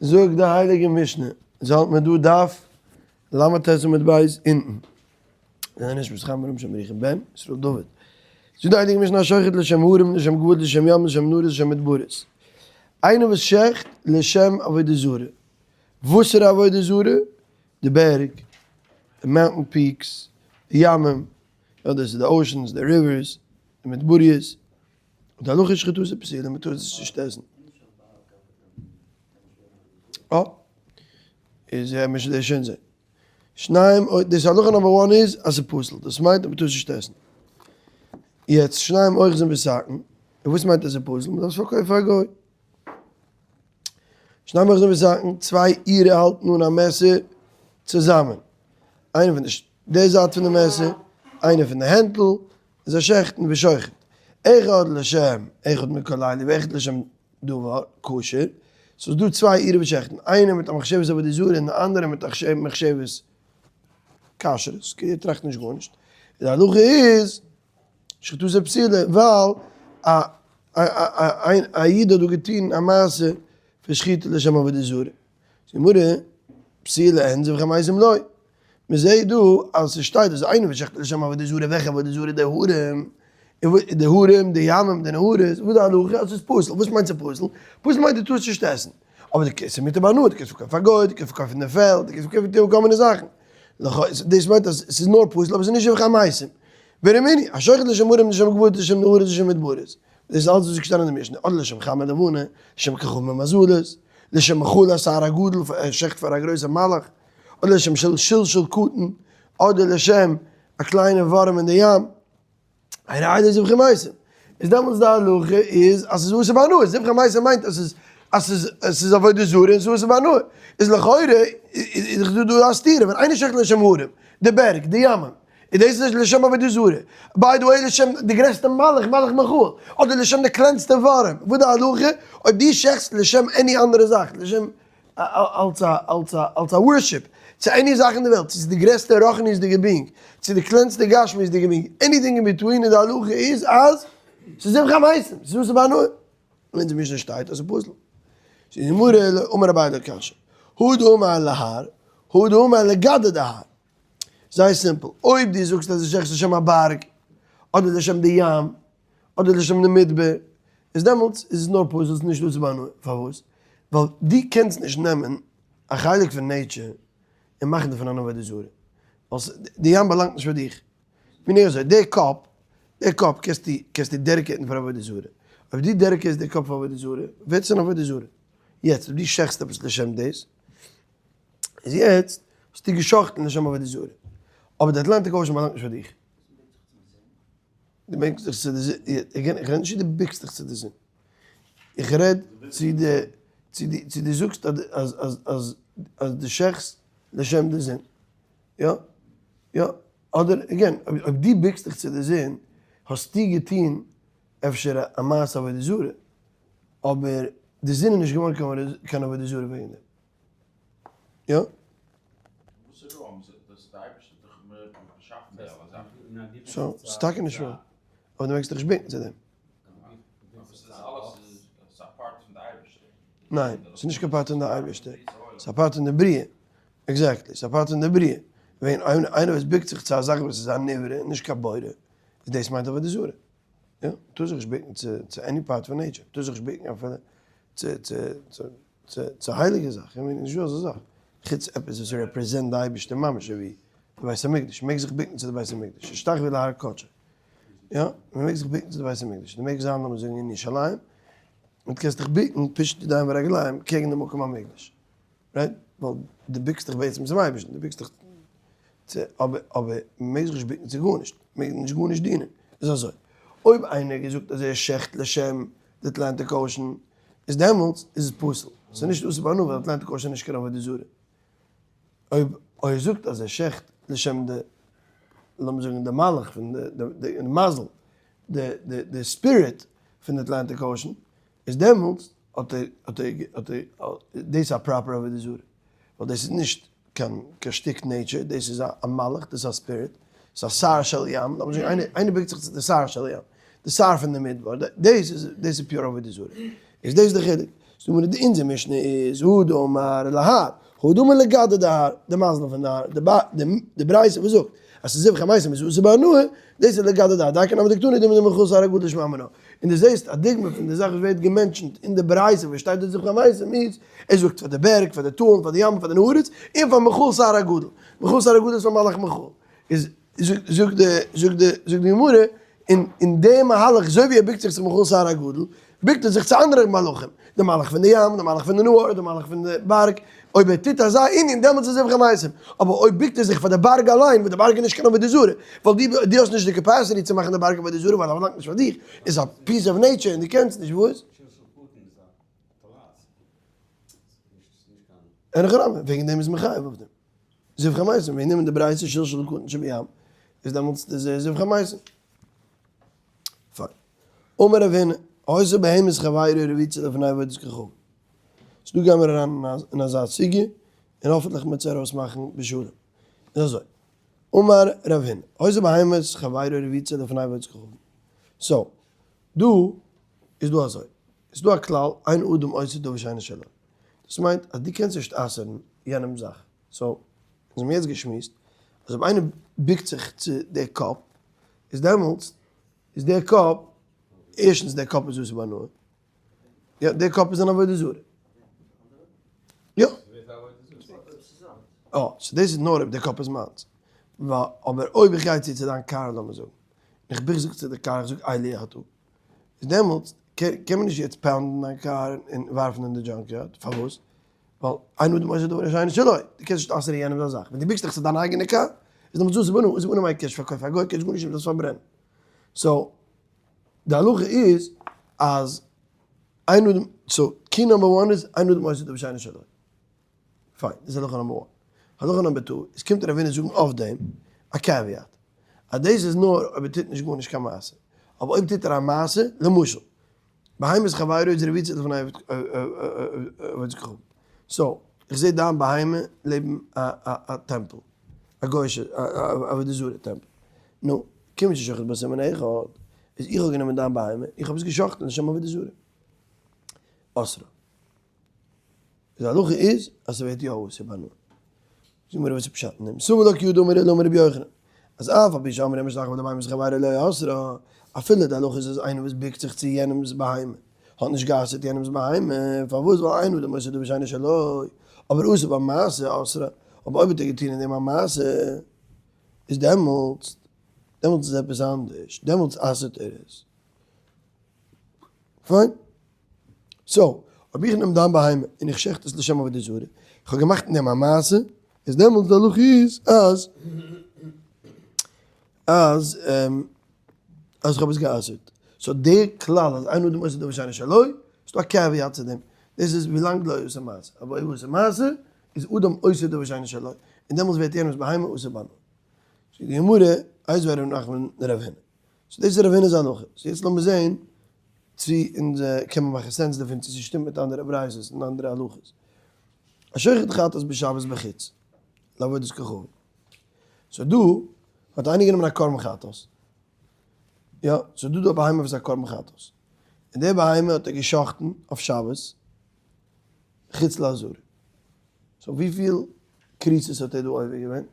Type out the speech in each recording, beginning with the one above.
זאגט די הייליגע משנה, אונז האלט מיר דא דף לט עמוד ב' אונטן, זענען נישט מסכם רמ ש מריחים בן ישראל דוד, זאגט די הייליגע משנה השוחט לשם הרים לשם גבעות לשם ים לשם נהרות לשם מדברות, איינער וואס שעכט לשם עבודה זרה, וואסערע עבודה זרה? די בערג, די mountain peaks, די ימים, אדער ס'איז די oceans, די rivers, די מדבריות, די הלכה איז שחיטתו פסולה, מען טאר עס נישט עסן. אה, איז ער משנה דאס שוין זען. שניים, דאס הלכה number one איז אז ס'איז פסול, דאס מיינט אז מען טאר עס נישט עסן. יעצט שניים אוחזין בסכין, און וואס מיינט אז ס'איז פסול? מען דארף עס פארקויפן פאר א גוי. שניים אוחזין בסכין, צוויי אירע האלטן אן א מעסער צוזאמען. איינער פון די זייט פון די מעסער, איינער פון די הענטל, זיי שעכטן ושוחט אחד לשם אחד מכל אלו ואחד לשם דבר כשר, ס'איז דא צוויי אירע וואס שעכטן, איינער מיט א מחשבת עבודה זרה און די אנדערע מיט א מחשבת כשרות, כאילו ער טראכט נישט גארנישט, די הלכה איז שחיטתו פסולה ווייל א איד האט דא געטון א מעשה פון שחיטה לשם עבודה זרה, גמרא, פסולה אין זבחי מתים לא. מען זעהט דא אז ס'שטייט אז איינער וואס שעכט לשם עבודה זרה, וועלכע עבודה זרה? די הרים, די הרים, די ימים, די נהרות, וואס איז די הלכה? אז ס'איז פסול, וואס מיינט ס'איז פסול? פסול מיינט דו טארסט נישט עסן, אבער דו קענסט מותר בהנאה, דו קענסט פארקויפן פאר גוי, דו קענסט פארקויפן די פעלד, דו קענסט פארקויפן כל מיני זאכן, דאס מיינט אז ס'איז נאר פסול אבער ס'איז נישט זבחי מתים. ורמינהי, השוחט לשם הרים לשם גבעות לשם נהרות לשם מדברות, דאס איז אלץ וואס איז געשטאנען אין די משנה, אדער לשם חמה לבנה, לשם כוכבים ומזלות, לשם מיכאל השר הגדול, ער שעכט פאר א גרויסע מלאך, אדער לשם שלשול קטן, אדער לשם א קליינע ווארעם אין די ים, הרי אלו זבחי מתים, איז דעמאלטס די הלכה איז אז ס'איז אסור בהנאה, זבחי מתים מיינט אז ס'איז אז ס'איז אז ס'איז עבודה זרה און ס'איז אסור בהנאה, איז לכאורה איז דאך דא דא א סתירה, ווען איינער שעכט לשם הרים, די בערג, די ימים, איז דאס נישט לשם עבודה זרה, by the way לשם די גרעסטע מלאך, מלאך מיכאל, אדער לשם די קלענסטע ווארעם, וואס די הלכה, אויב דו שעכטסט לשם any אנדערע זאך, לשם אלס א אלס א אלס א worship צו any זאך אין די וועלט, צו ס'איז די גרעסטע רוחניות'דיגע being, צו די קלענסטע גשמיות'דיגע being, anything in between איז די הלכה איז אז ס'איז זבחי מתים, ס'איז אסור בהנאה. און אונזער משנה שטייט אז ס'איז פסול. זאגט די גמרא אמר אביי לא קשיא, הא דאמר להר, הא דאמר לגדא דהר. זייער simple, אויב דו זאגסט אז דו שעכטסט לשם א בארג, אדער לשם די ים, אדער לשם די מדבר, איז דעמאלטס איז עס נאר פסול, ס'איז נישט אסור בהנאה, פארוואס? ווייל דו קענסט נישט נעמען א חלק פון nature און מאכן דערפון אן עבודה זרה, ווייל די ים באלאנגט נישט פאר דיך, ווי נאר אזוי, די קאפ, די קאפ קענסטו קענסטו dedicate ן פאר עבודה זרה, אויב דו dedicate סט די קאפ פאר עבודה זרה, ווערט עס אן עבודה זרה, יעצט אויב דו שעכטסט עפעס לשם דאס, איז יעצט האסטו געשאכטן לשם עבודה זרה, אבער די Atlantic Ocean באלאנגט נישט פאר דיך. דו ביקסט דיך צו די זון, again איך רעד נישט צו דו ביקסט דיך צו די זון, איך רעד צו די צו די צו דו זאגסט אז אז אז אז אז דו שעכסט לשם די זון, יא יא, אדער again אויב דו ביקסט דיך צו די זון האסטו געטון אפשר א מעשה עבודה זרה, אבער די זון איז נישט געווארן קיין עבודה זרה וועגן דעם. יא. וואס איז wrong? דאס די אייבערשטער האט דאך באשאפן די אלע זאכן. so, ס'איז טאקע נישט wrong. אבער דו מעגסט דיך נישט בוקן צו דעם. אבער ס'איז אלעס איז א part פון די אייבערשטער. ניין, ס'איז נישט קיין part פון די אייבערשטער. ס'איז א part פון די בריאה. exactly, ס'איז א part פון די בריאה. ווען איינער וואס בוקט זיך צו א זאך וואס איז א נברא, נישט קיין בורא, איז דאס מיינט עבודה זרה. יא, מ'טאר זיך נישט בוקן צו any part פון nature. מ'טאר זיך נישט בוקן אפילו צו צו צו. ס'איז א הייליגע זאך, איך מיין נישטא אזא זאך, חוץ עפעס וואס represent די אייבערשטער ממש אזוי ווי די בית המקדש, מ'מעג זיך בוקן צו די בית המקדש, השתחוו להר קדשי, יא, מ'מעג זיך בוקן צו די בית המקדש, דו מעגסט זיין לאמיר זאגן אין ירושלים, און דו קענסט דיך בוקן פישוט ידיים ורגליים קעגן די מקום המקדש, right? ווייל דו בוקסט דיך בעצם צום אייבערשטן, דו בוקסט דיך צו, אבער אבער מ'מעג זיך נישט בוקן צו גארנישט, מ'מעג נישט גארנישט דינען, איז אזוי, אויב איינער האט געזאגט אז ער שעכט לשם די Atlantic Ocean, איז דעמאלטס איז עס פסול, ס'איז נישט אסור בהנאה ווייל Atlantic Ocean איז נישט קיין עבודה זרה. אויב ער זאגט אז ער שעכט לשם די, לאמיר זאגן די מלאך פון די, די מזל, די די די spirit פון די Atlantic Ocean, איז דעמאלטס האט ער האט ער האט ער דאס איז א proper עבודה זרה, ווייל דאס איז נישט קיין קיין שטיק nature, דאס איז א מלאך, דאס איז א spirit, ס'איז א שר של ים, לאמיר זאגן איינער איינער בוקט זיך צו די שר של ים, די שר פון די מדבר, דאס איז דאס איז pure עבודה זרה, איז דאס די חילוק. זאג מיר די אונזער משנה איז הא דאמר להר, הא דאמר לגדא דהר, די מזל פון די הר, די ברייתא וואס זאגט אז ס'איז זבחי מתים איז אסור בהנאה, דאס איז לגדא דהר, דייקא נמי דקתני דומיא דמיכאל שר הגדול שמע מינה. און דו זעסט א דוגמא פון די זאך וואס ווערט גע mention ט אין די ברייתא וואס שטייט דארט זבחי מתים איז, ער זאגט פאר די בערג, פאר די טאלן, פאר די ים, פאר די נהרות, און פאר מיכאל שר הגדול. מיכאל שר הגדול איז פאר מלאך מיכאל. איז זאגט די זאגט די זאגט די גמרא, אין אין די מהלך אזוי ווי ער בוקט זיך צו מיכאל שר הגדול, בוקט ער זיך צו אנדערע מלאכים, די מלאך פון די ים, די מלאך פון די נהר, די מלאך פון די בארג, אויב ער טוט אזא ענין דעמאלטס איז זבחי מתים, אבער אויב בוקט ער זיך פאר די בארג אליין, וואס די בארג איז נישט קיין עבודה זרה, ווייל דו דו האסט נישט די capacity צו מאכן די בארג עבודה זרה ווייל ער באלאנגט נישט פאר דיך, איז א piece of nature און דו קענסט נישט, וואס? אין הכי נמי, וועגן דעם איז מען חייב אויף דעם. זבחי מתים, וועגן דעם אין די ברייתא שלשול קטן שבים, איז דעמאלטס איז זבחי מתים. פיין. אמר רב הונא, היתה בהמת חברו רבוצה לפני עבודת כוכבים. סאו דא גיימיר אריין אין אזא סוגיא, און האפענטליך מ'וועט עס ארויסמאכן בשלום. איז אזוי, אמר רב הונא, היתה בהמת חברו רבוצה לפני עבודת כוכבים. so, דא איז דא אזוי, איז דא א כלל, אין אדם עושה דבר שאינו שלו. דאס מיינט אז דו קענסט נישט אסר'ן יענעמ'ס זאך. so, אונז האבן יעצט געשמועסט אז אויב איינער בוקט זיך צו די קאפ, איז דעמאלטס איז דער קאפ, ערשטנס דער קאפ איז אסור בהנאה, יא, דער קאפ איז אן עבודה זרה. יא. אה, so דאס איז נאר אויב דער קאפ איז מיינס. אבער אויב איך גיי צו צו דיין קאר לאמיר זאגן, איך בוק זיך צו די קאר, איך זאג אלו אתה, איז דעמאלטס קען מען נישט יעצט pound ן דיין קאר און ווארפן אין די junkyard, פארוואס? ווייל אין אדם עושה דבר שאינו שלו, דו קענסט נישט אסר'ן יענעמ'ס א זאך, ווען דו בוקסט דיך צו דיין אייגענע קאר, איז דעמאלטס אסור בהנאה, אסור בהנאה מיינט קענסט פארקויפן א גוי, קענסט גארנישט דאס פארברענען. so, די הלכה איז אז אין אדם, so key number one איז אין אדם עושה דבר שאינו שלו. פיין, דאס איז הלכה number one. הלכה number two, עס קומט רב הונא זאגן אויף דעם א caveat, אז דאס איז נאר אויב ער טוט נישט גארנישט קיין מעשה, אבער אויב טוט ער א מעשה, למשל, בהמת חברו איז רבוצה לפני עבודת כוכבים. so, איך זע דיין בהמה לעבן א טעמפל, א גוי'אישע עבודה זרה טעמפל. נו, כיון ששחט בה סימן אחד, איז איך האב גענומען דיין בהמה, איך האב עס גע'שחט'ן לשם עבודה זרה. אסרה. די הלכה איז אז ס'ווערט יא אסור בהנאה. זאג מיר וואס איז פשט אין דעם? סבר לה כי הא דאמר עולא אמר רבי יוחנן אז אף על פי שאמרו המשתחוה לבהמת חברו לא אסרה, אפילו די הלכה איז אז איינער וואס בוקט זיך צו יענעמ'ס בהמה האט נישט גע'אסר'ט יענעמ'ס בהמה, פארוואס? ווייל אין אדם עושה דבר שאינו שלו, אבער עשה בה מעשה אסרה, אבער אויב האט ער געטון אין דעם א מעשה איז דעמאלטס דעמאלטס איז עפעס אנדערש, דעמאלטס אסר'ט ער עס. פיין. so, אויב איך נעם דיין בהמה און איך שעכט עס לשם עבודה זרה, איך האב געמאכט אין דעם א מעשה, איז דעמאלטס די הלכה איז אז אז אז איך האב עס גע'אסר'ט. so די כלל אז אין אדם עושה דבר שאינו שלו, איז דא א caveat צו דעם. דאס איז ווילאנג לא עשה מעשה. אבער אויב עשה מעשה, איז אדם עושה דבר שאינו שלו, און דעמאלטס ווערט יענעמ'ס בהמה אסור בהנאה. זאגט די גמרא, איתיביה רב נחמן לרב הונא. so דאס איז רב הונא'ס הלכה. so יעצט לאמיר זעהן צו אונז קען מען מאכן sense דערפון, צו ס'שטימט מיט אנדערע ברייתות און אנדערע הלכות. השוחט חטאת בשבת בחוץ, לעבודת כוכבים. so דא האט איינער גענומען א קרבן חטאת, יא, ס'איז דא דא א בהמה וואס איז א קרבן חטאת, און די בהמה האט ער גע'שחט'ן אויף שבת חוץ לעזרה. so וויפיל כריתות האט ער דא עובר געווען?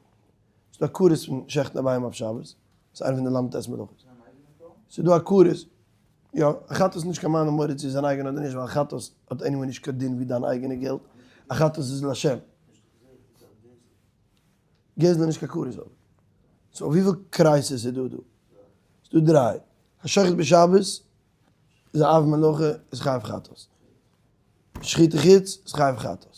ס'איז דא א כרת פון שעכטן א בהמה אויף שבת, ס'איז איינע פון די ל"ט מלאכות. ס'איז דא א כרת, יא, א חטאת איז נישט קיין מאן דאמר צו איז זיין אייגענע אדער נישט, ווייל א חטאת האט anyway נישט קיין דין ווי דיין אייגענע געלט, א חטאת איז לשם. גזל איז נישט קיין כרת אבער. so וויפיל כריתות איז דא דא? ס'איז דא דריי. השוחט בשבת איז א אב מלאכה איז חייב חטאת. שחיטה חוץ איז חייב חטאת.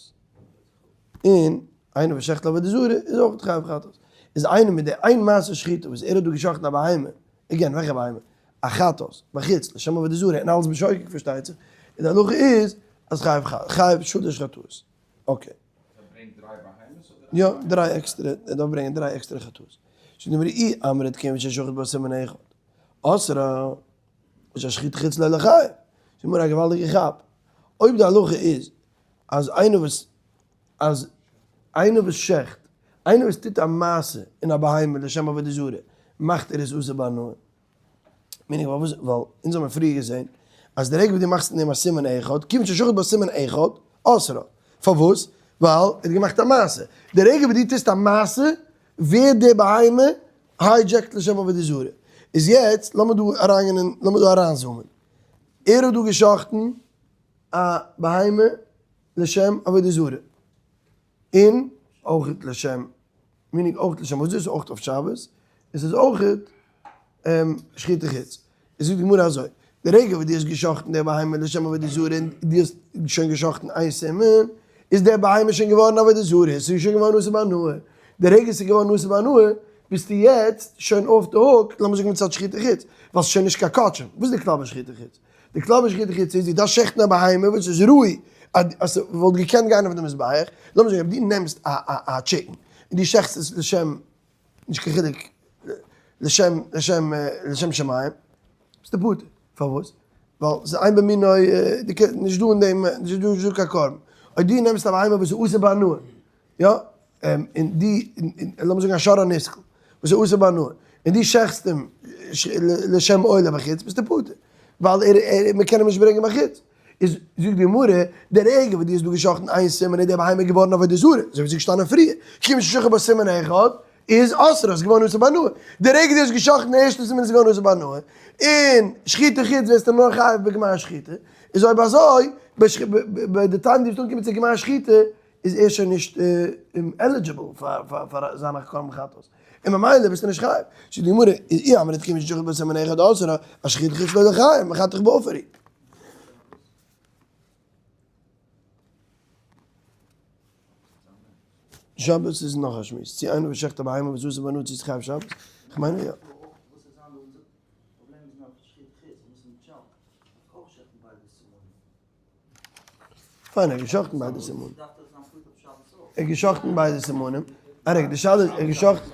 און איינער וואס שעכט לעבודה זרה איז אויך חייב חטאת. איז איינער מיט די איין מעשה שחיטה וואס ער האט דא געשחט'ן א בהמה, again וועלכע בהמה? א חטאת, בחוץ, לשם עבודה זרה, און אלעס בשוגג פארשטייט זיך, און די הלכה איז אז חייב חטאת, חייב שלש חטאות. okay. ער ברענגט דריי בהמות אדער יא, דריי עקסטערע, ער דארף ברענגען דריי עקסטערע חטאות. זאגט די גמרא אי אמרת כיון ששחט בה סימן אחד, אסרה, ששחיטה חוץ לא ליחייב. זאגט די גמרא א געוואלדיגע כאפ. אויב די הלכה איז אז איינער וואס אז איינער וואס שעכט, איינער וואס טוט א מעשה אין א בהמה לשם עבודה זרה, מאכט ער עס אסור בהנאה. meaning פארוואס? ווייל אונז האבן פריער געזען אז די רגע וואס דו מאכסט אין דעם א סימן אחד, כיוון ששחט בה סימן אחד, אסרה. פארוואס? ווייל ער האט געמאכט א מעשה. די רגע וואס דו טוסט א מעשה, ווערט די בהמה hijacked לשם עבודה זרה. איז יעצט, לאמיר דא אריינגיין אין, לאמיר דא אריינזומען. ער האט דא גע'שחט'ן א בהמה לשם עבודה זרה. און אויך לשם, meaning אויך לשם עבודה זרה איז אויך אויף שבת, און ס'איז אויך שחיטה חוץ. איז זאגט די גמרא אזוי, די רגע וואס דו האסט גע'שחט'ן די בהמה לשם עבודה זרה און דו האסט שוין גע'שחט'ן איין סימן, איז די בהמה שוין געווארן עבודה זרה, ס'איז שוין געווארן אסור בהנאה. די רגע ס'איז געווארן אסור בהנאה, ביסטו יעצט שוין off the hook, לאמיר זאגן מצד שחיטה חוץ, ווייל ס'איז שוין נישט קיין קדשים. וואס איז די כלל ביי שחיטה חוץ? די כלל ביי שחיטה חוץ איז, דו דארפסט שעכטן א בהמה וואס איז ראוי אז ס'וואלט געקענט גיין אויף די מזבח, לאמיר זאגן אויב דו נעמסט א chicken און דו שעכטסט עס לשם, נישט קיין חילוק, לשם לשם לשם שמים, ביסטו פטור. פארוואס? ווייל ס'איז אין במינו, נישט דא אין דעם, נישט דא קיין קרבן. אויב דו נעמסט א בהמה וואס איז אסור בהנאה, יא, און דו, לאמיר זאגן א שור הנסקל, וואס איז אסור בהנאה, און דו שעכטסט אים לשם עולה בחוץ, ביסטו פטור, ווייל ער, ער, מען קען אים נישט ברענגען בחוץ. איז זאגט די גמרא, די רגע וואס דו האסט דא געשאכטן איין סימן איז די בהמה געווארן עבודה זרה, אזוי ווי ס'איז געשטאנען פריער, כיוון ששחט בה סימן אחד, איז אסור, איז געווארן אסור בהנאה. די רגע דו האסט געשאכטן די ערשטע סימן איז געווארן אסור בהנאה, און שחיטה חוץ ווערסטו נאר חייב בגמר שחיטה, איז אויב אזוי, ביי די time דו ביסט אנגעקומען צו גמר שחיטה, איז ער שוין נישט eligible פאר זיין א קרבן חטאת, און ממילא ביסטו נישט חייב. זאגט די גמרא, איז אי אמרת כיוון ששחט בה סימן אחד אסרה, אשחיטה חוץ לא דחייב, מחתך בעפר הוא. שבת איז נאך א שמועס, צו איינער וואס שעכט א בהמה וואס אסור בהנאה צו איז חייב שבת? כ'מיין יא. פיין, ער האט געשאכטן ביידע סימנים. ער האט געשאכטן ביידע סימנים. א רגע, די שאלה איז, ער האט געשאכטן,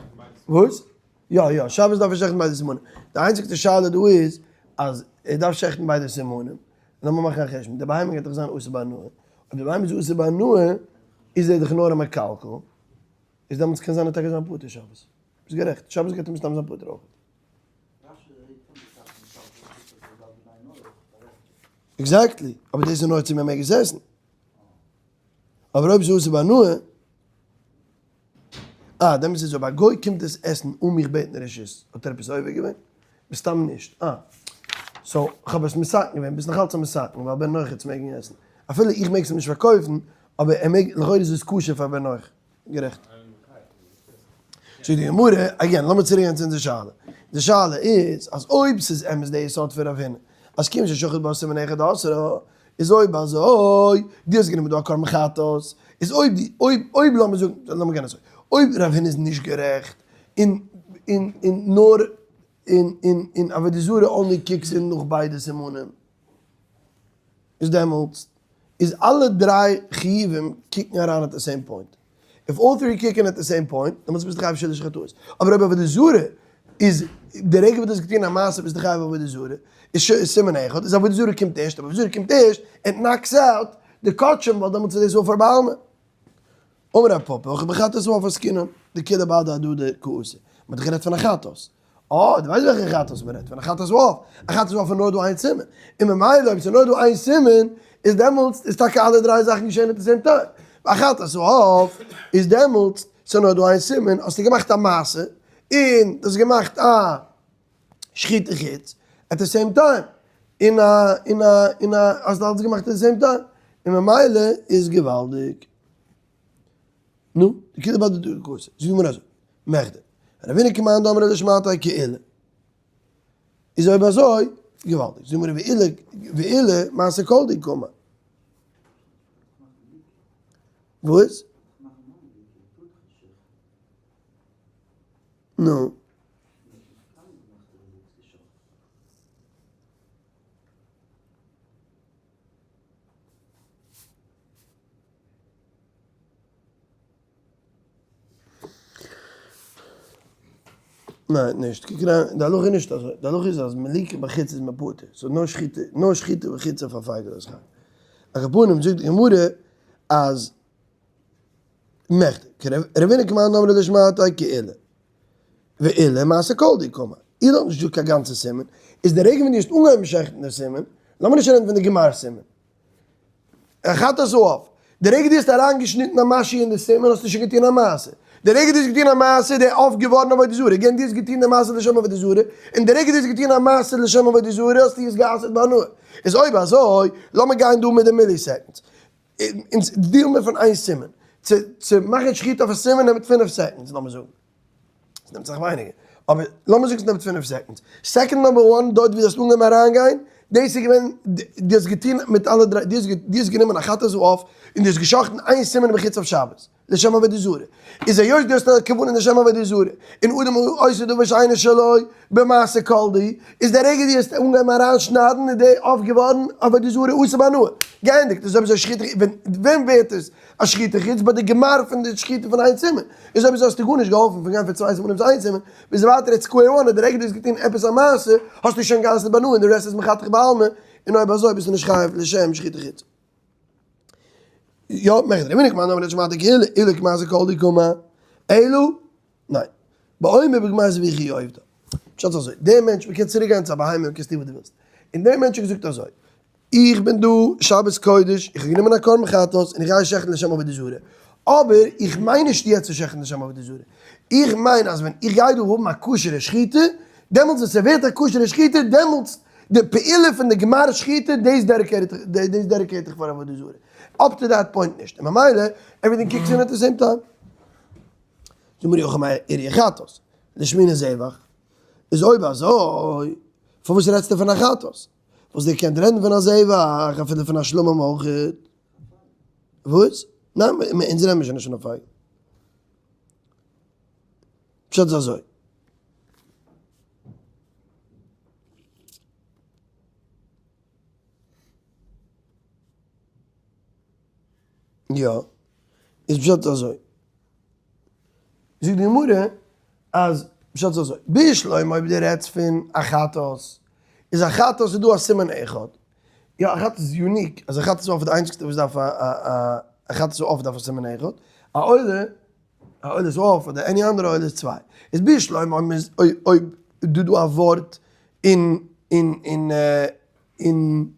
וואס? יא יא, שבת דארף ער שעכטן ביידע סימנים. די איינציגסטע שאלה דא איז, אז ער דארף שעכטן ביידע סימנים, לאמיר מאכן א חשבון, די בהמה גייט דאך זיין אסור בהנאה, אויב די בהמה איז אסור בהנאה, איז ער דאך נאר א מקלקל, איז דעמאלטס קען זיין ער טאקע זיין פטור שבת. ביסט גערעכט, שבת גייט ער מסתם זיין פטור אויך. Exactly, אבער דאס איז נאר צו מען מעג עס עסן. אבער אויב ס'איז אסור בהנאה, אה, דעמאלטס איז אויב א גוי קומט עס עסן אן מיך בעטן רשות, האט ער עפעס עובר געווען? מסתם נישט. אה. So, כ'האב עס מתקן געווען, ביסט נאכאלץ א מתקן, ווייל בן נח מעג מען עסן. אפילו איך מעג עס אים נישט פארקויפן, אבער ער מעג, לכאורה איז עס כשר פאר בן נח. גערעכט. זאגט די גמרא, again, לאמיר צוריק גיין צו אונזער שאלה. די שאלה איז, אז אויב ס'איז אמת די יסוד פון רב הונא, אז כיון ששחט בה סימן אחד אסרה, איז אויב אזוי, דו האסט גענומען דא א קרבן חטאת, איז אויב די, אויב, אויב לאמיר זאגן, לאמיר גיין אזוי, אויב רב הונא איז נישט גערעכט, און, און, און נאר, און, און, און עבודה זרה only kicks in נאך ביידע סימנים, איז דעמאלטס איז אלע דריי חיובים קוקן אריין at the same point. If all three kick in at the same point, דעמאלטס ביסטו חייב שילוש חטאות. אבער אויב עבודה זרה איז די רגע וואס דו האסט געטון א מעשה ביסטו חייב עבודה זרה, איז סימן אחד, איז עבודה זרה קומט ערשט, אבער עבודה זרה קומט ערשט, it knocks out די קדשים ווייל דעמאלטס איז דאס עפר בעלמא. אמר רב פפא, הכא בחטאת העוף עסקינן, דכולהו בהדי הדדי קאתי. מען האט דאך גערעדט פון א חטאת. אה, דו ווייסט וועלכע חטאת מען רעדט פון, א חטאת העוף. א חטאת העוף איז נאר דא איין סימן. און ממילא אויב ס'איז נאר דא איין סימן, איז דעמאלטס איז טאקע אלע דריי זאכן געשען at the same time. ביי א חטאת העוף איז דעמאלטס ס'איז נאר דא איין סימן, האסטו געמאכט א מעשה, און דו האסט געמאכט א שחיטה חוץ at the same time. און א און א און א האסט אלעס געמאכט at the same time. און ממילא איז געוואלדיג. נו, דכולהו בהדי הדדי קאתי. זאגט די גמרא אזוי, מכדי רבינא כמאן דאמרי לשמעתיה כעולא. איז אויב אזוי, געוואלדיג. זאגט די גמרא ועולא, ועולא מעשה כל דהו קאמר. וואס? נו. ניין, נישט. קוק אריין, די הלכה איז נישט אזוי. די הלכה איז אז מליקה בחוץ איז מען פטור. ס'איז נאר שחיטה, נאר שחיטה בחוץ אויף א פייגל איז חייב. על כל פנים זאגט די גמרא אז מכדי רבינא כמאן דאמרי לשמעתיה כעולא. ועולא מעשה כל דהו קאמר. איר האט נישט דא קיין גאנצע סימן. איז די רגע ווען דו האסט אנגעהויבן שעכטן די סימן, לאמיר נישט רעדן פון די גמר סימן. א חטאת העוף. די רגע דו האסט אריינגעשניטן א משהו אין די סימן האסטו שוין געטון א מעשה. די רגע דו האסט געטון א מעשה איז די עוף געווארן עבודה זרה. again דו האסט געטון די מעשה לשם עבודה זרה, און די רגע דו האסט געטון א מעשה לשם עבודה זרה האסטו עס גע'אסר'ט בהנאה. איז אויב אזוי, לאמיר גיין דא מיט די milliseconds. אונז deal מיר פון איין סימן. צו מאכן שחיטה אויף א סימן נעמט פינף seconds לאמיר זאגן. עס נעמט סאך ווייניגער. אבער לאמיר זאגן עס נעמט פינף seconds. Second number one, דארט ווי דו האסט אנגעהויבן אריינגיין, דאס איז געווען, דו האסט געטון מיט אלע דריי, דו האסט גענומען א חטאת העוף און דו האסט גע'שחט'ן איין סימן בחוץ אויף שבת, לשם עבודה זרה. איז היות דו האסט א כוונה לשם עבודה זרה, און אדם עושה דבר שאינו שלו במעשה כל דהו, איז די רגע דו האסט אנגעהויבן אריינשניידן איז די עוף געווארן עבודה זרה אסור בהנאה. געענדיגט. איז אויב אזוי שחיטה, ווען ווערט עס א שחיטה חוץ ביי די גמר פון די שחיטה פון איין סימן, איז אויב אזוי האסטו גארנישט געהאלפן פון גיין פון צוויי סימנים צו איין סימן, ביז ווייטער at square one אז די רגע דו האסט געטון עפעס א מעשה האסטו שוין גע'אסר'ט בהנאה און די רעסט איז מחתך בעלמא, און אויב אזוי ביסטו נישט חייב לשם שחיטה חוץ. יא, מעכט רבי נקמן אמר לשמעתא קהילה, אילו כמעשה כל דקאמר, אלו, ניין. באומר בגמר זביחי עובדא. פשט איז אזוי, דער מענטש, מ'קען צוריק גיין צו א בהמה, מ'קען טון וואס דו ווילסט. און דער מענטש האט געזאגט אזוי, איך בין דא שבת קודש, איך האב גענומען א קרבן חטאת און איך גיי שעכטן לשם עבודה זרה. אבער איך מיין נישט יעצט צו שעכטן לשם עבודה זרה. איך מיין אז ווען איך גיי דא האבן א כשר'ע שחיטה, דעמאלטס ווען ס'ווערט א כשר'ע שחיטה, דעמאלטס די פעולה פון די גמר שחיטה, דאס dedicate איך, דאס dedicate איך פאר עבודה זרה. Up to that point נישט. און ממילא, everything kicks in at the same time. זאג מיר יוחאי מאיר איריה חטאת, לשמיני זבח. איז אויב אזוי, פארוואס רעדסטו פון א חטאת? וואס דו קענט רעדן פון א זבח, אפילו פון א שלמים אויך. וואס? ניין, אונז רעדן מיר שוין נישט פון א פייגל. פשט איז אזוי. יא, איז פשט אזוי. זאגט די גמרא אז פשט איז אזוי, בשלמא אויב דו רעדסט פון א חטאת, איז א חטאת איז דא א סימן אחד, יא א חטאת איז unique, אז א חטאת איז אויף די איינציגסטע וואס דארף א א חטאת העוף דארף א סימן אחד, א עולה, א עולת העוף אדער any אנדערע עולה איז צוויי. איז בשלמא אויב מ'איז אויב איז דא דא א ווארט אין אין אין אין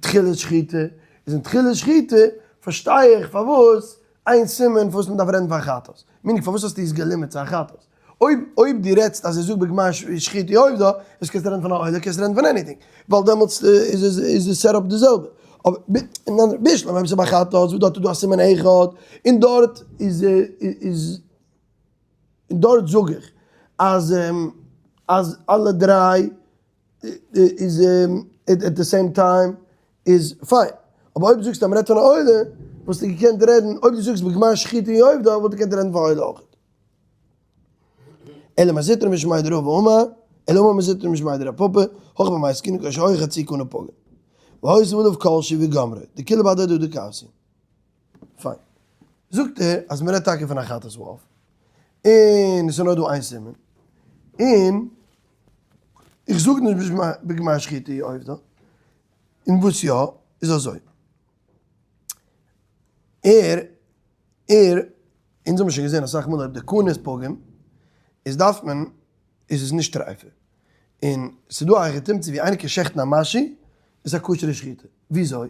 תחילת שחיטה, איז אין תחילת שחיטה פארשטיי איך פארוואס איין סימן פארוואס מען דארף רעדן פון א חטאת, meaning פארוואס האסטו עס געלימיט צו א חטאת? אויב אויב דו רעדסט אז ער זאגט בגמר שחיטה עובדא, איז קענסטו רעדן פון א עולה קענסטו רעדן פון anything, ווייל דעמאלטס איז איז די setup די זעלבע. אבער בשלמא אויב ס'איז ביי חטאת וואס דארט איז דא א סימן אחד, און דארט איז איז און דארט זאג איך אז אז אלע דריי איז at the same time איז פיין. אבער אויב זאגסטו אז מ'רעדט פון א עולה, וואלסטו געקענט רעדן, אויב דו זאגסט בגמר שחיטה היא עובדא, וואלט געקענט רעדן פון עולה אויך. אלא מזוטרא משמיה דרבא אמר, אלא אמר מזוטרא משמיה דרב פפא, הכא במאי עסקינן כשהיה חצי קנה פגום. והוסיף עליו כל שהוא וגמרו, דכולהו בהדי הדדי קאתי. פיין. זאגט ער אז מ'רעדט טאקע פון א חטאת העוף, און עס איז נאר דא איין סימן, און איך זאג נישט בגמר שחיטה היא עובדא, און וואס יא, איז אזוי, ער, ער, אונז האבן שוין געזען אסאך מאל אויב די קנה איז פגום, איז דארף מען, איז עס נישט טרייפה. און ס'איז דא א היכי תמצא ווי איינער קען שעכטן א משהו, איז א כשר'ע שחיטה. וויאזוי?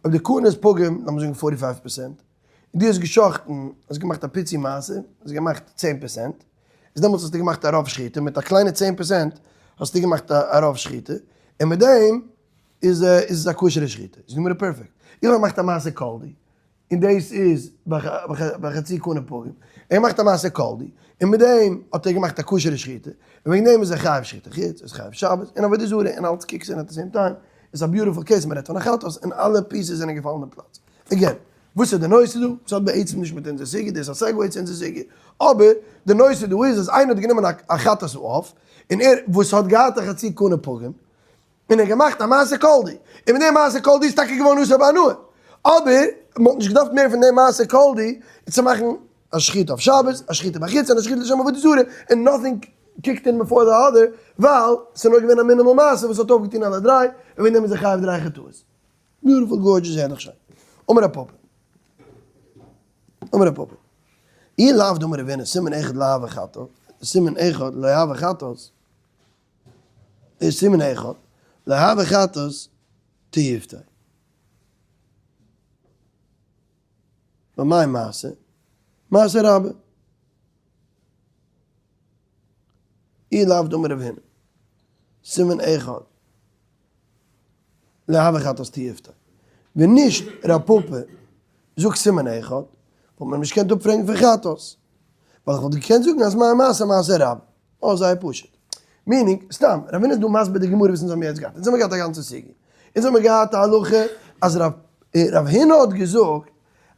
אויב די קנה איז פגום, לאמיר זאגן forty five percent, און דו האסט געשאכטן, האסט געמאכט א פיצי מעשה, האסט געמאכט צען percent, איז דעמאלטס האסטו געמאכט א רוב שחיטה, מיט א קליינע צען percent האסטו געמאכט א רוב שחיטה, און מיט דעם איז איז עס א כשר'ע שחיטה. איז גמרא פערפעקט. איך האב געמאכט א מעשה כל דהו, און דאס איז בחצי קנה פגום. ער מאכט א מעשה כל דהו, און מיט דעם האט ער געמאכט א כשר'ע שחיטה, און וועגן דעם איז ער חייב שחיטה חוץ, איז חייב שבת, און עבודה זרה, און אלץ kicks in at the same time. איז א beautiful case, מען רעדט פון א חטאת, און אלע pieces זענען געפאלן אין פלאץ. Again, וואס איז די נושא דא? ס'האט בעצם נישט מיט אונזער סוגיא, דאס איז א segue צו אונזער סוגיא. אבער, די נושא דא איז אז איינער האט גענומען א חטאת העוף, און ער, וואס האט געהאט א חצי קנה פגום, און ער האט געמאכט א מעשה כל דהו, און מיט דעם מעשה כל דהו איז טאקע געווארן אסור בהנאה, אבער מען האט נישט געדארפט מער פון דעם מעשה כל דהו צו מאכן א שחיטה אויף שבת, א שחיטה בחוץ און א שחיטה לשם עבודה זרה, און nothing kicked in before the other, ווייל ס'איז נאר געווען א minimal מעשה וואס האט אויפגעטון אלע דריי, און וועגן דעם איז ער חייב דריי חטאות. Beautiful gorgeous הערליך שיין. אמר רב פפא. אמר רב פפא. אי לאו דאמר רבינא סימן אחד לא הוי חטאת, סימן אחד לא הוי חטאת, איז סימן אחד, לא הוי חטאת. תיובתא. במאי מעשה? מעשה רבה. אי לאו דאמר רב הונא, סימן אחד, לא הוי חטאת תיובתא. ווען נישט רב פפא זאגט סימן אחד, וואלט מען נישט געקענט אפפרעגן פון חטאת. ווייל איך וואלט געקענט זאגן אז מאי מעשה מעשה רבה. אה, זייער פשוט. meaning, סתם, רב הונא איז דא מסביר די גמרא וואס אונז האבן יעצט געהאט. אונז האבן געהאט א גאנצע סוגיא. אונז האבן געהאט א הלכה אז רב הונא האט געזאגט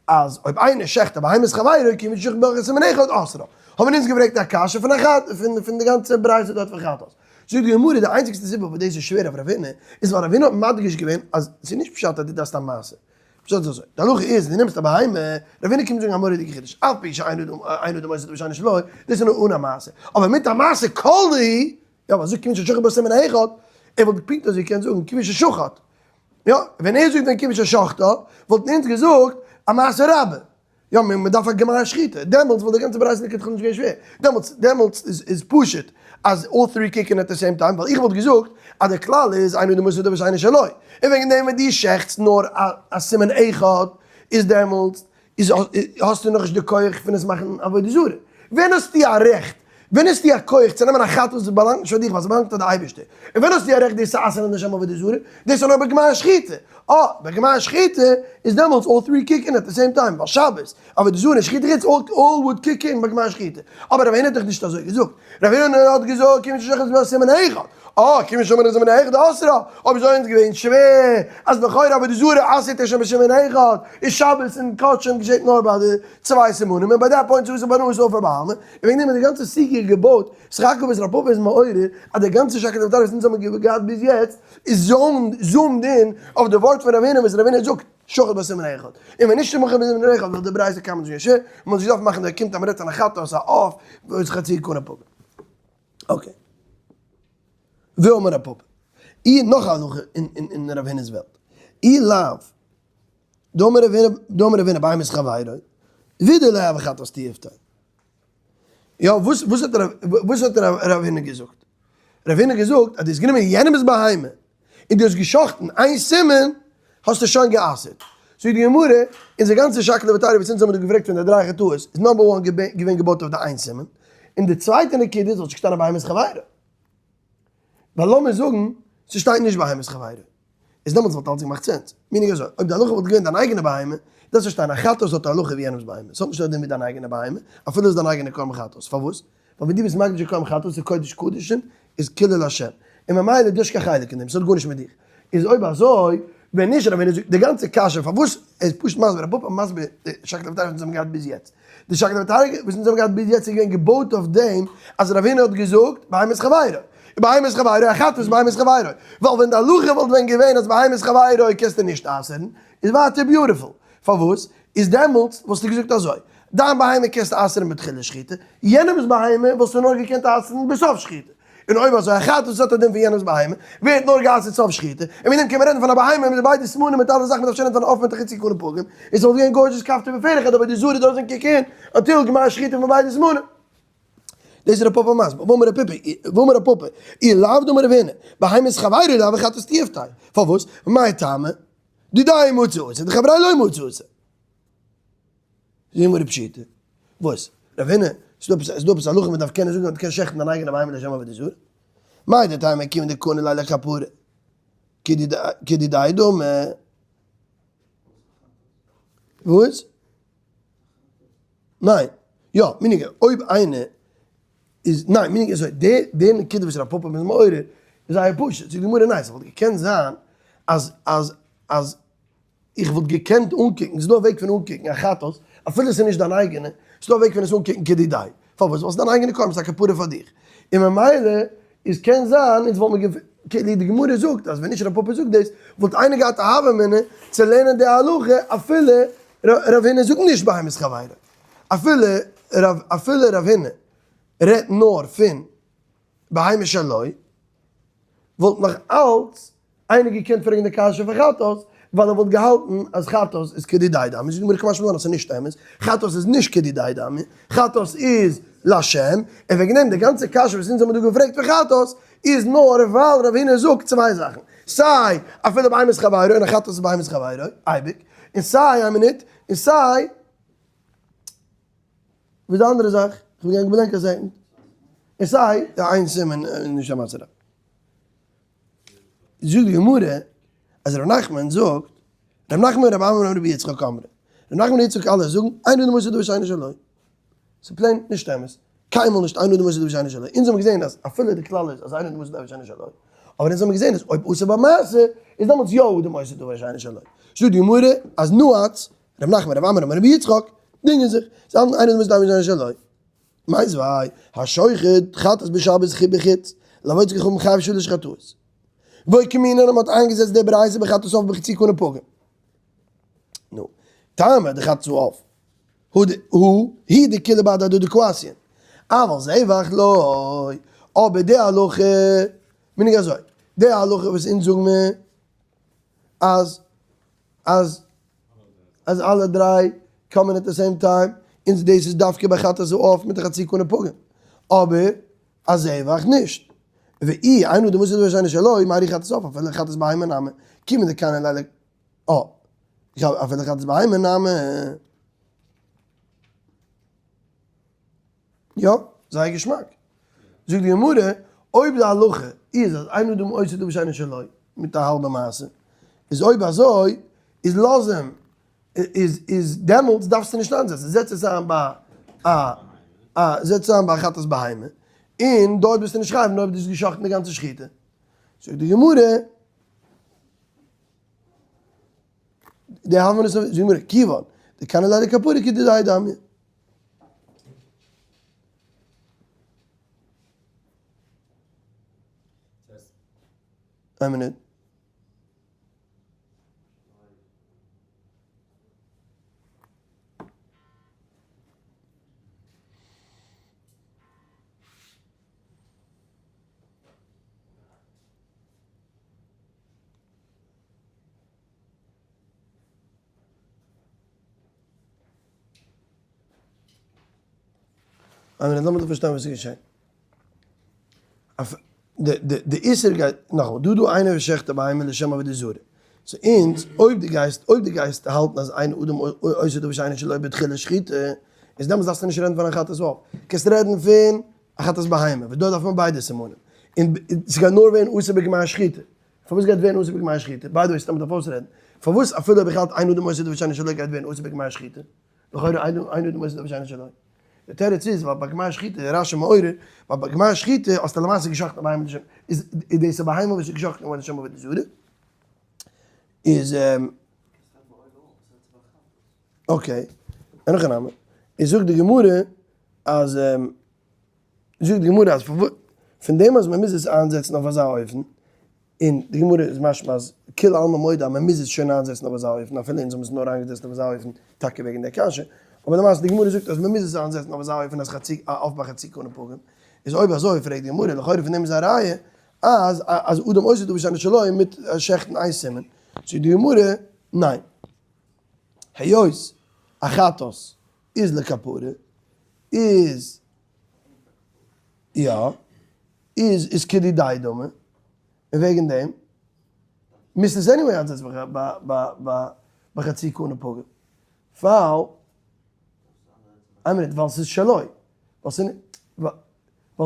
אז אויב איינער שעכט א בהמת חברו כיון ששחט בה סימן אחד אסרה. האבן אונז געפרעגט א קשיא פון א חת פון די גאנצע ברייתא דארט פון חטאת. זאגט די גמרא די איינציגסטע סיבה וואס דאס איז שווער אויף רב הונא איז ווייל רב הונא האט מדגיש געווען אז ס'איז נישט פשט אז דו דארפסט א מעשה. פשט איז אזוי, די הלכה איז דו נעמסט א בהמה, רב הונא קומט זאגן א מורא'דיגע חידוש, אף פי שאין אדם עושה דבר שאינו שלו, דאס איז נאר אן א מעשה, אבער מיט א מעשה כל דהו, יא ווייל זאגט כיוון ששחט בה סימן אחד, ער וואלט פונקט אזוי געקענט זאגן כיוון ששחט, יא, ווען ער זאגט ווען כיוון ששחטה, וואלטן אונז געזאגט א מעשה רבה, יא, מען דארף א גמר שחיטה, דעמאלטס וואלט די גאנצע ברייתא לכתחילה נישט געווען שווער, דעמאלטס, דעמאלטס איז איז פשוט אז all three kick in at the same time, ווייל איך וואלט געזאגט אז דער כלל איז אין אדם עושה דבר שאינו שלו, און וועגן דעם ווען דו שעכטסט נאר א סימן אחד, איז דעמאלטס איז האסטו נאכנישט די כח פון עס מאכן עבודה זרה, ווען האסטו א רעכט ווען האסטו א כח צו נעמען א חטאת וואס באלאנגט נישט פאר דיך ווייל ס'באלאנגט פאר די אייבערשטער? און ווען האסטו א רעכט דאס צו אסר'ן לשם עבודה זרה? דאס איז נאר בגמר השחיטה. אה, בגמר השחיטה איז דעמאלטס all three kick in at the same time, ווייל שבת, עבודה זרה און שחיטה חוץ all would kick in בגמר השחיטה. אבער רב הונא האט דאך נישט אזוי געזאגט. רב הונא האט געזאגט כיון ששחט בה סימן אחד. אה, כיון ששחט בה סימן אחד אסרה. אויב אזוי איז געווען שווער אז לכאורה עבודה זרה אסר'ט ער שוין בסימן אחד, איז שבת און קדשים געשעט נאר ביי די צוויי סימנים, און ביי that point איז אסור בהנאה אסור בעלמא. און וועגן דעם איז די גאנצע סוגיא געבויט, סך הכל וואס רב פפא איז מעורר, אז די גאנצע שקלא וטריא וואס אונז האבן געהאט ביז יעצט, איז zoomed in אויף די ווארט פון רב הונא וואס רב הונא זאגט שחט בה סימן אחד, און ווען נישט שחט בה סימן אחד וואלט די ברייתא קיינמאל נישט געווען שווער, מען וואלט נישט געדארפט מאכן דער קומט אז מען רעדט פון א חטאת א עוף וואס חצי קנה פגע. okay. ואמר רב פפא. אי נאך א הלכה אין רב הונא'ס וועלט. אי לאו. דאמר רב הונא בהמת חברו, ווידער לא הוי חטאת תיובתא. יא, וואס וואס האט וואס האט רב הונא געזאגט? רב הונא געזאגט אז דו האסט גענומען יענעמ'ס בהמה און דו האסט גע'שחט'ן איין סימן, האסטו שוין גע'אסר'ט. זאגט די גמרא, אונזער גאנצע שקלא וטריא וואס אונז האבן דא געפרעגט פון די דריי חטאות איז number one געווען געבויט אויף די איין סימן, און די צווייטע נקודה איז וואלט נישט געשטאנען בהמת חברו. ווייל לאמיר זאגן ס'שטייט נישט בהמת חברו. איז דעמאלטס וואלט אלץ געמאכט sense. meaning אזוי, אויב די הלכה וואלט געווען דיין אייגענע בהמה, דארפסטו פארשטיין, א חטאת האט א הלכה ווי יענעמ'ס בהמה, ס'האט נישט א דין ווי דיין אייגענע בהמה, אפילו איז דיין אייגענע קרבן חטאת. פארוואס? ווייל ווען דו ביסט מקדיש א קרבן חטאת איז קודש קדשים, איז כולו להשם. און ממילא דו האסט קיין חלק אין דעם, ס'האט גארנישט מיט דיך. איז אויב אזוי, ווען נישט רבינו זאגט די גאנצע קשיא פארוואס ער איז פשוט מסביר, רב פפא מסביר די שקלא וטריא וואס אונז האבן געהאט ביז יעצט. די שקלא וטריא וואס אונז האבן געהאט ביז יעצט איז געווען געבויט אויף דעם אז רב הונא האט געזאגט בהמת חברו. בהמת חברו, א חטאת בהמת חברו. ווייל ווען די הלכה וואלט ווען געווען אז בהמת חברו קענסטו נישט אסר'ן, איז ווייטער beautiful. פארוואס? איז דעמאלטס וואלסטו געזאגט אזוי, דיין בהמה קענסטו אסר'ן בתחילת שחיטה, יענעמ'ס בהמה וואלסטו נאר געקענט אסר'ן בסוף שחיטה. און אויב אזוי א חטאת וואס האט א דין פון יענעמ'ס בהמה, ווערט נאר גע'אסר'ט סוף שחיטה, און וועגן דעם קען מען רעדן פון א בהמה מיט ביידע סימנים מיט אלע זאכן, מ'דארף שוין רעדן פון א עוף מיט א חצי קנה פגום, און ס'וואלט געווען gorgeous כפתור ופרח אבער די זרה doesn't kick in until גמר שחיטה פון ביידע סימנים. דאס איז ר' פפא מסביר, ואמר ר' פיפא, ואמר ר' פפא, אי לאו דאמר רב הונא, בהמת חברו לא הוי חטאת תיובתא, פארוואס? מאי טעמא? דידיה מצי אסר, דחבריה לא מצי אסר. זאגט גמרא פשיטא, וואס? רב הונא, ס'איז דא עפעס א הלכה מען דארף קענען זאגן אז דו קענסט שעכטן דיין אייגענע בהמה לשם עבודה זרה? מהו דתימא כיון דקני ליה לכפרה כדידיה דמי. וואס? ניין, יא, meaning אויב איינער איז, ניין, meaning אזוי, די די נקודה וואס רב פפא איז מעורר איז זייער פשוט, זאגט די גמרא ניין, ס'וואלט געקענט זיין אז אז אז איך וואלט געקענט אנקוקן, ס'איז דא א וועג פון אנקוקן א חטאת, אפילו ס'איז נישט דיין אייגענע, ס'איז דא א וועג פון עס אנקוקן כדידיה, פארוואס? ווייל ס'איז דיין אייגענע קרבן, ס'איז א כפרה פאר דיך, און ממילא איז קען זיין אונז וואלט מיר כאילו די גמרא זאגט אז ווען נישט רב פפא זאגט דאס וואלט איינער געהאט א הוה אמינא צו לערנען די הלכה אפילו רב הונא זאגט נישט בהמת חברו, אפילו רב אפילו רב הונא רעדט נאר פון בהמה שלו, וואלט נאך אלץ איינער געקענט פרעגן די קשיא פון חטאת, ווייל ער וואלט געהאלטן אז חטאת איז כדידיה דמי, זאגט די גמרא קא משמע לן אז ס'איז נישט אמת, חטאת איז נישט כדידיה דמי, חטאת איז לשם, און וועגן דעם די גאנצע קשיא וואס אונז האבן דא געפרעגט פון חטאת, איז נאר ווייל רב הונא זאגט צוויי זאכן, סיי אפילו בהמת חברו און א חטאת איז בהמת חברו, אייביג, און סיי, איין מינוט, און סיי, וואס איז די אנדערע זאך? איך בין געגאנגען blank א second. און סיי, די איין סימן איז נישט א מעשה רב. זאגט די גמרא אז ר' נחמן זאגט, ר' נחמן ר' אמי רבי יצחק אמרי, ר' נחמן און יצחק אלע זאגן, אין אדם עושה דבר שאינו שלו. ס'איז plain נישט אמת. קיינמאל נישט אין אדם עושה דבר שאינו שלו. אונז האבן געזען אז אפילו די כלל איז אז אין אדם עושה דבר שאינו שלו, אבער אונז האבן געזען אז אויב אסור במעשה איז דעמאלטס יא אדם עושה דבר שאינו שלו. זאגט די גמרא אז נועץ, ר' נחמן ר' אמי רבי יצחק דינגען זיך, זיי האלטן אין אדם עושה דבר שאינו שלו. מיתיבי, השוחט חטאת בשבת בחוץ, לעבודת כוכבים חייב שלש חטאות. ואוקימינן אז מ'האט איינגעזעצט די ברייתא בחטאת עוף בחצי קנה פגום. נו, טעמא דחטאת עוף, הוא הוא היא דכולהו בהדי הדדי קאתיין. אבל זבח לא, אבער די הלכה, מנהג אזוי, די הלכה וואס אונז זאגן מיר אז אז אז אלע דריי קומען at the same time, און דאס איז דווקא ביי חטאת העוף מיט א חצי קנה פגום, אבער א זבח נישט. ואי אין אדם עושה דבר שאינו שלו, מה ראו חטאת העוף אפילו חטאת בהמה נמי, כיוון דקני ליה ל, אפילו חטאת בהמה נמי. יא, זייער געשמאק. זאגט די גמרא, אויב די הלכה איז אז אין אדם עושה דבר שאינו שלו, מיט א האלבע מעשה, איז אויב אזוי, איז לאז אים, איז איז דעמאלטס דארפסטו נישט איינזעצן, זעץ עס איין ביי א א זעץ עס איין ביי א חטאת בהמה, און דארט ביסטו נישט חייב נאר אויב דו האסט גע'שחט'ן די גאנצע שחיטה. זאגט די גמרא, די הבנה איז, זאגט די גמרא, כיוון דקני ליה לכפרה כדידיה דמיא. איין מינוט. איין מינוט לאמיר דא פארשטיין וואס איז געשען. די איסור גייט, נאכאמאל, דא דא איינער וואס שעכט א בהמה לשם עבודה זרה. so אונז, אויב דו גייסט, אויב דו גייסט האלטן אז אין אדם עושה דבר שאינו שלו בתחילת שחיטה, איז דעמאלטס דארפסטו נישט רעדן פון א חטאת עוף. קענסט רעדן פון א חטאת בהמה, וואס דא דארף מען ביידע סימנים. און ס'גייט נאר ווערן אסור בגמר שחיטה. פארוואס גייט ווערן אסור בגמר שחיטה? by the way, סתם מ'דארף אויסרעדן. פארוואס אפילו אויב איך האלט אין אדם עושה דבר שאינו שלו גייט ווערן אסור בגמר שחיטה? לכאורה אין אדם עושה דבר שאינו שלו. די תירוץ איז ווייל ביי גמר שחיטה, רש"י מעורר, ווייל ביי גמר שחיטה האסטו למעשה געשחט'ן א בהמה לשם, איז דאס א בהמה וואס איז געשחט'ן געווארן לשם עבודה זרה? איז okay, אין הכי נמי. איז זאגט די גמרא אז זאגט די גמרא אז פון דעם אז מען מוז עס איינזעצן אויף אזא אופן, און די גמרא איז משמע אז כולי עלמא מודה אז מען מוז עס שוין איינזעצן אויף אזא אופן אפילו אונז האבן עס נאר איינגעזעצט אויף אזא אופן טאקע וועגן די קשיא, אבער למעשה די גמרא זאגט אז מען מוז עס איינזעצן אויף אזא אופן אז חצי עוף ביי חצי קנה פגום, איז אויב אזוי פרעגט די גמרא לכאורה פון דעם איז א ראיה אז אז אדם עושה דבר שאינו שלו מיט שעכטן איין סימן, זאגט די גמרא ניין היות א חטאת איז לכפרה איז יא. איז איז כדידיה דמי, און וועגן דעם מוזט עס anyway איינזעצן ביי חצי קנה פגום, ווייל, איין מינוט, ווייל ס'איז שלו, ווייל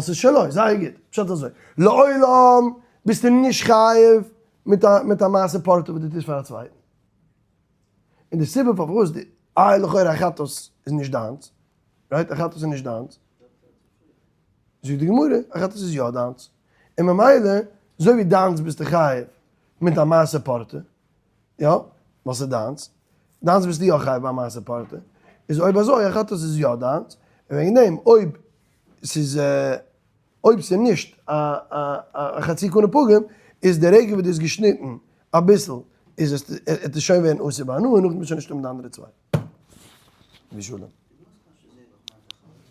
ס'איז שלו, זייער גוט, פשט אזוי, לעולם ביסטו נישט חייב מיט א מעשה פורתא וואס דו טוסט פאר א צווייטן, און די סיבה פארוואס די, איי לכאורה א חטאת איז נישט דיינס, right? א חטאת איז נישט דיינס. זאגט די גמרא, א חטאת איז יא דיינס, און ממילא אזוי ווי דיינס ביסטו חייב מיט א מעשה פורתא, יא, ווייל ס'איז דיינס, דיינס ביסטו יא חייב ביי א מעשה פורתא, איז אויב אזוי א חטאת איז יא דיינס, און וועגן דעם אויב ס'איז אויב ס'איז נישט א א חצי קנה פגום, איז די רגע וואס דו האסט געשניטן אביסל איז עס עט עס שוין ווערן אסור בהנאה און נאכדעם איז שוין נישטא מיט די אנדערע צוויי. ושלום.